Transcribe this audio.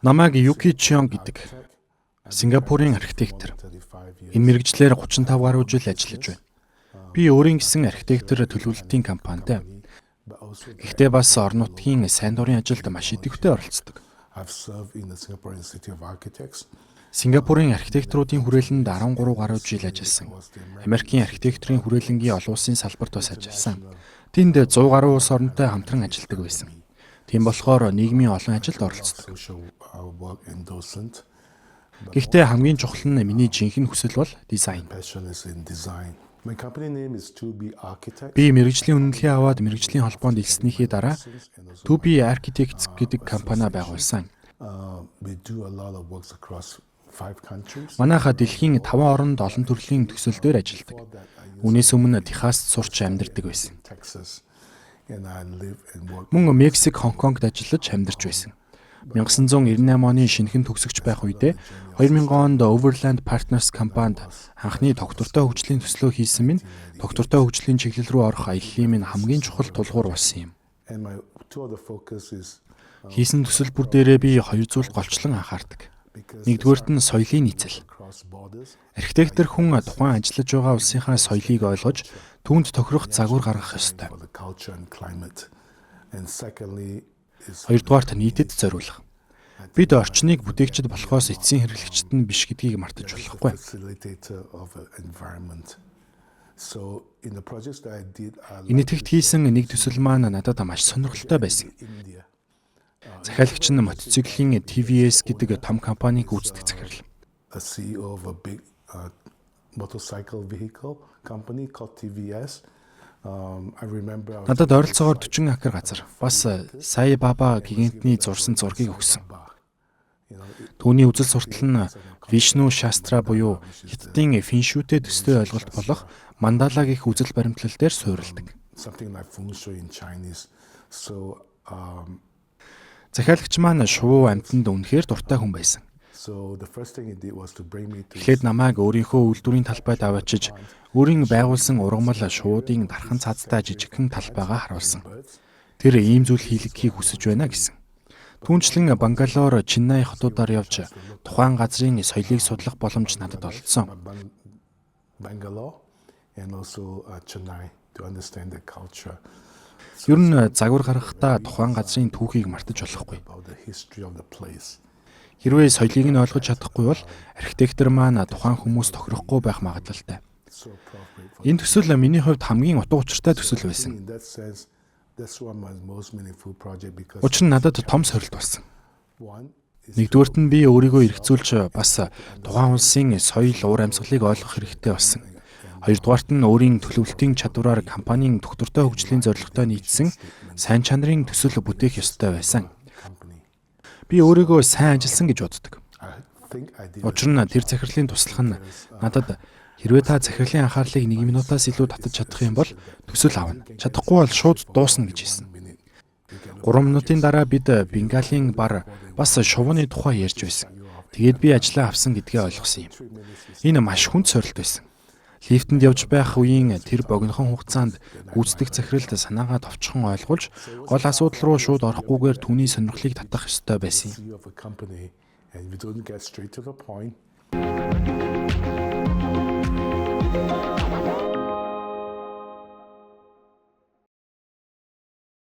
Намайг Юки Чион гэдэг. Сингапурын архитектор. Энэ мэргэжлээр 35 гаруй жил ажиллаж байна. Би өөрийн гэсэн архитектор төлөвлөлтийн компанитай. Гэхдээ бас орон нутгийн сайн дурын ажилд маш идэвхтэй оролцдог. Сингапурын архитекторуудын хүрээлэнд 13 гаруй жил ажилласан. Америкийн архитекторын хүрээлэнгийн олон улсын салбарт бас ажилласан. Тэнд 100 гаруй улс оронтой хамтран ажилладаг байсан. Тийм болохоор нийгмийн олон ажилд оролцдог. Гэхдээ хамгийн чухал нь миний жинхэнэ хүсэл бол дизайн. Би мэргэжлийн үнэлгээ аваад мэргэжлийн холбоонд элснийхээ дараа 2B Architects гэдэг компани байгуулсан. Манайхаа дэлхийн 5 оронд олон төрлийн төсөл дээр ажилладаг. Үүнээс өмнө Техаст сурч амьдардаг байсан. Мөн Мексик, Хонконгт ажиллаж амьдарч байсан. 1998 оны шинэхэн төгсөгч байх үедээ 2000 онд Overland Partners компанид анхны тогтвортой хөгжлийн төслөө хийсэн минь тогтвортой хөгжлийн чиглэл рүү орох аяллын минь хамгийн чухал тулгуур болсон юм. Хийсэн төсөл бүр дээрээ би хоёр зүйлд голчлон анхаардаг. Нэгдүгээрт нь соёлын нийцэл. Архитектор хүн тухайн ажиллаж байгаа улсынхаа соёлыг ойлгож түүнд тохирох загвар гаргах ёстой. Хоёрдугаарт нийтэд зориулах. Бид орчныг бүтээгчид болохоос эцсийн хэрэглэгчид нь биш гэдгийг мартаж болохгүй. Энэтхэгт хийсэн нэг төсөл маань надад маш сонирхолтой байсан. Захиалагч нь мотоциклийн TVS гэдэг том компаниг гүйцэтгэх захирал. Надад ойролцоогоор 40 акр газар бас Сай Баба гигантны зурсан зургийг өгсөн. Түүний үзэл суртал нь Вишну Шастра буюу Хятадын фэншүүтэй төстэй ойлголт болох мандала гэх үзэл баримтлал дээр суурилдаг. Захиалагч маань шувуу амьтанд үнэхээр дуртай хүн байсан. Эхлээд намайг өөрийнхөө үйлдвэрийн талбайд аваачиж өөрийн байгуулсан ургамал шуудын дархан цаазтай жижигхэн талбайгаа харуулсан. Тэр ийм зүйл хийлгэхийг хүсэж байна гэсэн. Түүнчлэн Бангалор, Чиннай хотуудаар явж тухайн газрын соёлыг судлах боломж надад олдсон. Ер нь загвар гаргахдаа тухайн газрын түүхийг мартаж болохгүй. Хэрвээ соёлыг нь ойлгож чадахгүй бол архитектор маань тухайн хүмүүс тохирохгүй байх магадлалтай. Энэ төсөл миний хувьд хамгийн утга учиртай төсөл байсан. Учир нь надад том сорилт болсон. Нэгдүгээрт нь би өөрийгөө эргцүүлж бас тухайн улсын соёл, уур амьсгалыг ойлгох хэрэгтэй болсон. Хоёрдугаарт нь өөрийн төлөвлөлтийн чадвараар компанийн тогтвортой хөгжлийн зорилготой нийцсэн сайн чанарын төсөл бүтээх ёстой байсан. Би өөрийгөө сайн ажилласан гэж боддог. Учир нь тэр захирлын туслах нь надад хэрвээ та захирлын анхаарлыг 1 минутаас илүү татаж чадах юм бол төсөл авна. Чадахгүй бол шууд дуусна гэж хэлсэн. 3 минутын дараа бид Бенгалийн бар бас шувууны тухай ярьж байсан. Тэгээд би ажлаа авсан гэдгээ ойлгосон юм. Энэ маш хүнд сорилт байсан. Лифтэнд явж байх үеийн тэр богинохон хугацаанд гүйцэтгэх захиралд санаагаа товчхон ойлгуулж гол асуудал руу шууд орохгүйгээр түүний сонирхлыг татах ёстой байсан юм.